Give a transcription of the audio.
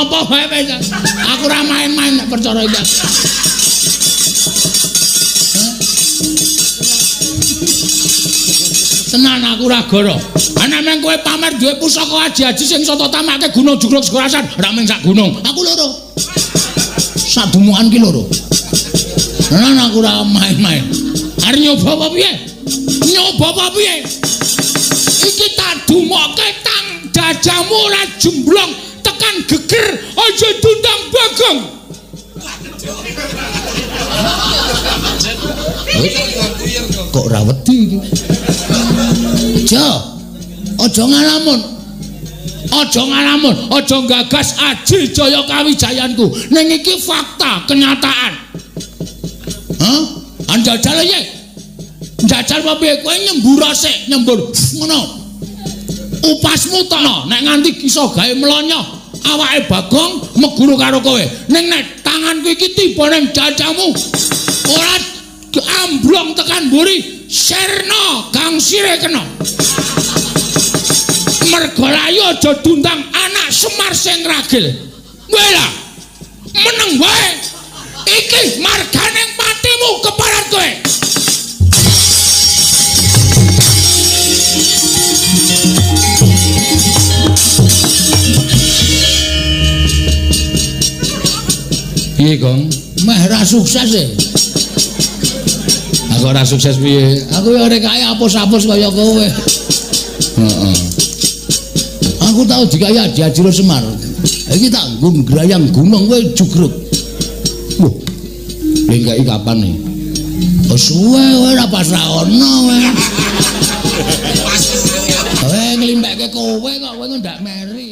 Apa wae wis. Aku ora main-main nek perkara iki. Tenan aku ora goro. Ana meng kowe pamer duwe pusaka aji-aji sing iso tamake gunung Jugruk Sekorasan, ora mung sak gunung. Aku loro. Sak dumukan ki loro. Tenan aku ora main-main. Arep nyoba apa piye? Nyoba apa piye? Iki tak dumokke tang dadamu ora jemblong tekan geger aja dundang Bagong. Kok ora wedi iki? Aja. Aja ngalamun. Aja ngalamun, aja gagas aji jaya kawijayanku. Ning iki fakta, kenyataan. Hah? Anjajal piye? Njajal apa piye? Kowe nyembur sik, nyembur ngono. Upasmu tokno, nek nganti iso gawe mlonyoh awake Bagong meguru karo kowe. Ning nek tanganku iki tiba ning jajamu, ora amblong tekan mburi, sirna gangsire kena. Mergo layu aja dundang anak Semar sing ragil. Kowe lah meneng wae. Iki marganing patimu keparat kowe. Piye, Gong? Meh ra sukses e. Aku ora sukses piye? Aku ya ora kaya apus-apus kaya kowe. Heeh. Aku tau dikaya Aji-Ajiro Semar. Iki tak nggo ngrayang gunung kowe jugruk. Wah. Lengkai kapan nih? Oh suwe kowe ora pas ra ono kowe. Kowe nglimpekke kowe kok kowe ndak meri.